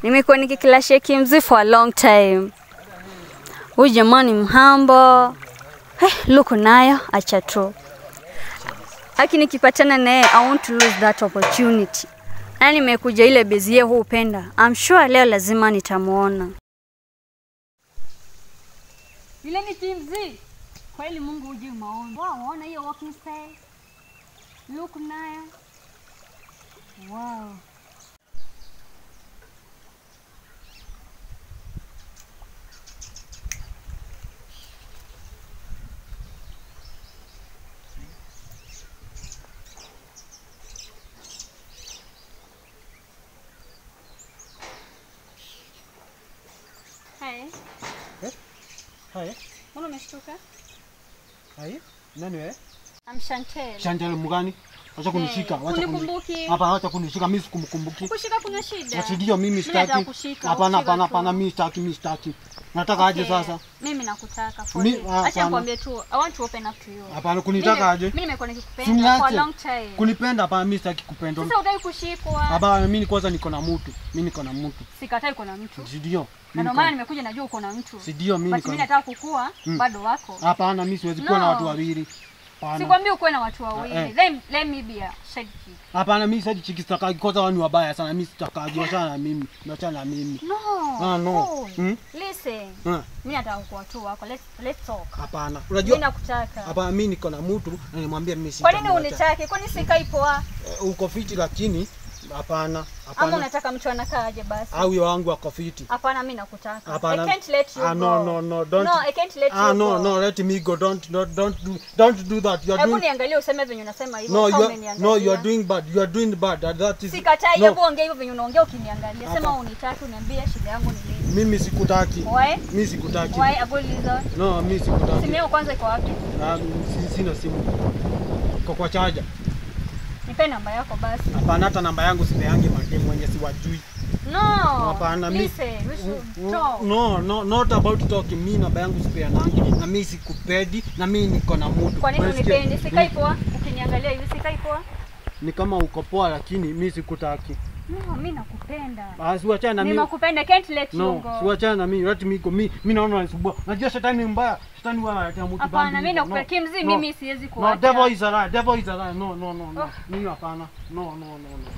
Nimekuwa nikikilashia Kimzi for a long time. Huyu jamaa ni mhambo. Look nayo acha tu. Haki nikipatana naye I want to lose that opportunity. Na nimekuja ile bezi yeye hupenda. I'm sure leo lazima nitamuona. Ile ni Kimzi. Kweli Mungu hujui maombi. Wow, waona hiyo walking style. Look nayo. Wow. Hi. Eh? Hi. Mbona umeshtuka? Hi. Nani wewe? I'm Chantel. Chantel mgani? Acha kunishika, acha kunishika. Hapa acha kunishika, mimi sikumkumbuki. Kushika kuna shida. Ndio mimi sitaki. Hapana hapana hapana, mimi sitaki, mimi sitaki. Nataka aje sasa? Mimi nakutaka for real. Acha nikwambie tu, I want to open up to you. Hapana kunitaka aje? Mimi nimekuwa nikikupenda for a long time. Kunipenda hapana, mimi sitaki kupendwa. Sasa hutaki kushikwa. Hapana, mimi kwanza niko na mtu. Mimi niko na mtu. Sikatai uko na mtu. Ndio. Na ndio maana nimekuja najua uko na mtu. Ndio mimi niko. Mimi nataka kukua bado wako. Hapana, mimi siwezi kuwa na watu wawili. Sikwambii uko na watu wawili. Let me be a side chick. Hapana, mimi side chick sitaki, kwanza wao ni wabaya sana. Mimi sitaki, wachana na mimi. Wachana na mimi. No. Ah no. Listen. Mimi nataka kuwa tu wako. Let's talk. Hapana. Unajua mimi nakutaka. Hapana, mimi niko na mtu na nimwambia mimi sitaki. Kwa nini unitake? Kwani sikai poa? Uko fiti lakini hapana, hapana. Ama unataka mtu anakaaje basi? Au yeye wangu ako fiti. Hapana, mimi nakutaka. I can't let you go. No no no, don't. No, I can't let you go. No no, let me go. Don't do that. You are doing. Hebu niangalie useme venye unasema hivyo. No, you are doing bad. You are doing bad. That is. Sikatai, hebu ongea hivyo venye unaongea ukiniangalia. Sema unitaki, uniambie shida yangu ni nini. Mimi sikutaki. Why? Mimi sikutaki. Why? A good reason. No, mimi sikutaki. Simu yako kwanza iko wapi? Sina simu. Kwa charger. Nipe namba yako basi. Hapana, hata namba yangu sipeangi mademu wenye siwajui. No. Hapana, mimi. Listen, we should talk. No, no, not about talking. Mimi namba yangu sipeanangi na mimi sikupendi na mimi niko na mtu. Kwa nini unipendi? Sikai poa. Ukiniangalia hivi sikai poa. Ni kama uko poa lakini mimi sikutaki. No, mimi nakupenda. Ah, siwachana na mimi. Mimi nakupenda, can't let you go. No, siwachana na mimi. Let me go. Mimi naona unanisumbua. Najua shetani ni mbaya. Shetani huwa analetea mtu bandi. Hapana, mimi nakupenda. Kimzi, mimi siwezi kuacha. No, devil is a lie. Devil is a lie. No, no, no, no. Mimi hapana. No, no, no, no.